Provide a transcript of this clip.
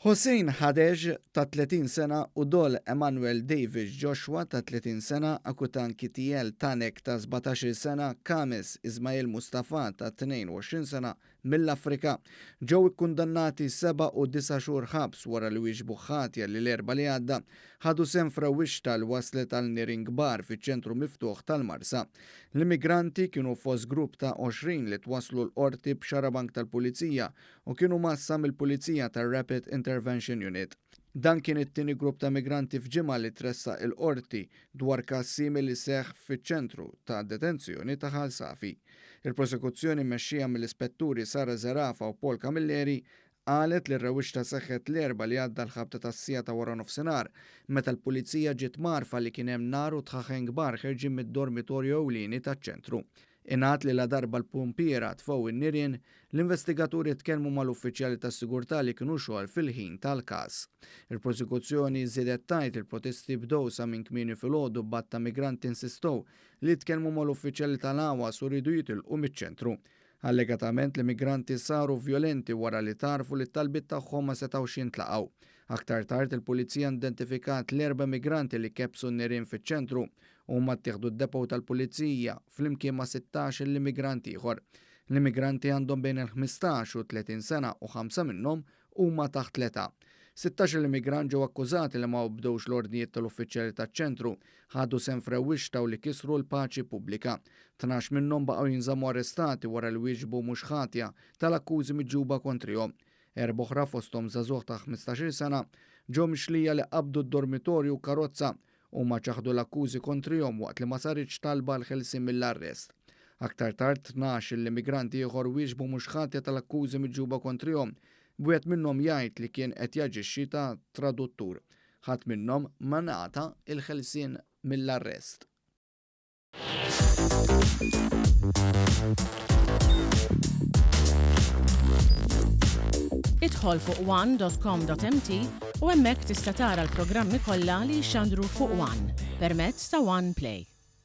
Hossein Hadej ta' 30 sena u Dol Emmanuel Davis Joshua ta' 30 sena, Akutan Kitiel Tanek ta' 17-il sena, Kames Ismail Mustafa ta' 22 sena mill-Afrika ġew ikkundannati seba' u disa' xhur ħabs wara li wieġbu ħatja li l-Erbgħa li għadda ħadu sehem f'rewwixta li wasslet għal nirien kbar fiċ-ċentru miftuħ tal-Marsa. L-immigranti kienu fost grupp ta' 20 li twasslu l-Qorti b'xarabank tal-Pulizija u kienu mgħassa mill-Pulizija tar-Rapid Intervention Unit. Dan kien it-tieni grupp ta' migranti f'ġimgħa li tressaq il-Qorti dwar każ simili li seħħ fiċ-ċentru ta' detenzjoni ta' Ħal Safi. Il-prosekuzzjoni mmexxija mill-Ispetturi Sara Zerafa u Paul Camilleri qalet li r-rewwixta seħħet l-Erbgħa li għadda l-ħabta tas-siegħa ta' waranofsinhar meta l-Pulizija ġiet mgħarrfa li kien hemm nar u dħaħen kbar ħerġin mid-dormitorju ewlieni taċ-ċentru. Ingħad li ladarba l-pumpiera tfgħu n-nirien, l-investigaturi tkellmu mal-uffiċjali tas-sigurtà li kienu xogħol fil-ħin tal-każ. Il-prosekuzzjoni żiedet tgħid li l-protesti bdew sa minn kmieni filgħodu b'għadd ta' migranti insistow li jitkellmu mal-uffiċjali tal-AWAS u riedu jitilqu miċ-ċentru. Allegatament l-immigranti saru vjolenti wara li tgħarrfu li t-talbiet tagħhom ma setgħux jintlaqgħu. Aktar tard il-Pulizija indentifikat l-erba' immigranti li kebbsu n-nirien fiċ-ċentru. Huma ttieħdu d-depot tal-Pulizija flimkien ma' 16 l-immigrant ieħor. L-immigranti għandhom bejn il-15 u 30 sena u ħamsa minnhom huma taħt l-età. 16-il immigrant ġew akkużati li ma obdewx l-ordnijiet tal-uffiċjali taċ-ċentru, ħadu sehem f'rewwixta u li kisru l-paċi pubblika. 12 minnhom baqgħu jinżammu arrestati wara li wieġbu mhux ħatja tal-akkużi miġjuba kontrihom. Erbgħa oħra, fosthom żagħżugħ ta' 15-il sena, ġew mixlija li qabdu d-dormitorju u karozza Huma ċaħdu l-akkużi kontrihom waqt li ma saritx talba għall-ħelsien mill-arrest. Aktar tard, 12 l-immigrant ieħor wieġbu mhux ħatja tal-akkużi miġjuba kontrihom, b'wieħed minnhom jgħid li kien qed jaġixxi ta' traduttur. Ħadd minnhom ma ngħata l-ħelsien mill-arrest. Idħol fuq one.com.mt u hemmhekk tista' tara l-programmi kollha li jixxandru fuq One permezz ta' One Play.